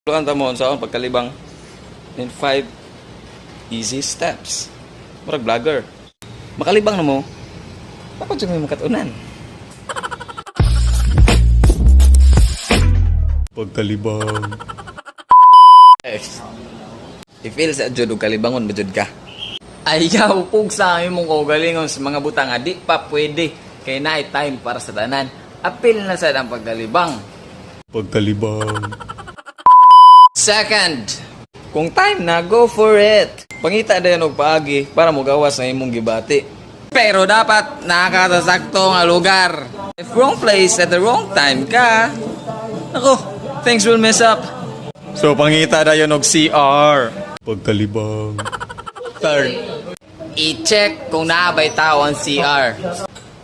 Tuan ta mo unsaon pagkalibang in 5 easy steps. Murag vlogger. Makalibang na mo. Bakit jud may makatunan? Pagkalibang. Yes. I-feel sa jud og kalibangon ba jud ka? Ayaw pugsa ang imong kaugalingon sa mga butang nga di pa pwede kay naay time para sa tanan. Apil na sad ang pagkalibang. Pagkalibang. Second, kung time na, go for it. Pangita dayon og paagi para mogawas sa imong gibati. Pero dapat nakakasakto nga lugar. If wrong place at the wrong time ka, ako, things will mess up. So pangita dayon og CR. Pagkalibang. Third, i-check kung naabay tao ang CR.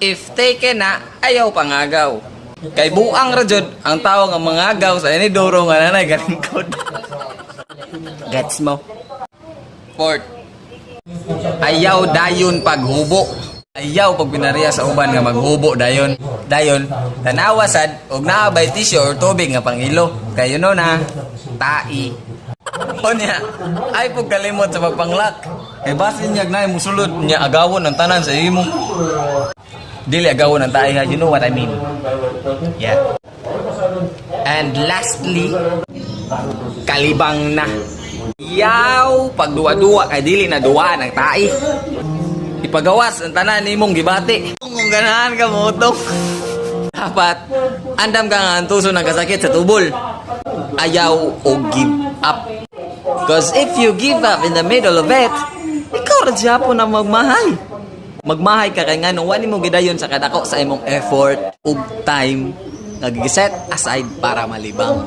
If taken na, ayaw pangagaw. Kay buang ra jud ang tao nga mangagaw sa inidoro nga nanay galingkod. Gets mo? Fourth, ayaw dayon paghubo. Ayaw pag binariya sa uban nga maghubo dayon. Dayon, tanawa sad og naabay tissue or tubig nga pangilo. Kay you know na, tai. Unya, ay pag kalimot sa pagpanglak. Kay basin niya na musulod niya agawon ang tanan sa imo. Dili agawon ang tae ha, you know what I mean. Yeah. And lastly, kalibang na. Yaw, pagduwa-duwa kay dili na duwaan ang tae. Ipagawas ang tanan nimong gibati. Kung ganahan ka mo dapat andam ka nga antuso ng kasakit sa tubol. Ayaw o give up. 'Cause if you give up in the middle of it, ikaw ra gyapon ang magmahay. Magmahay ka kay nganong wani mo gidayon sa kadako sa imong effort ug time nga giset aside para malibang.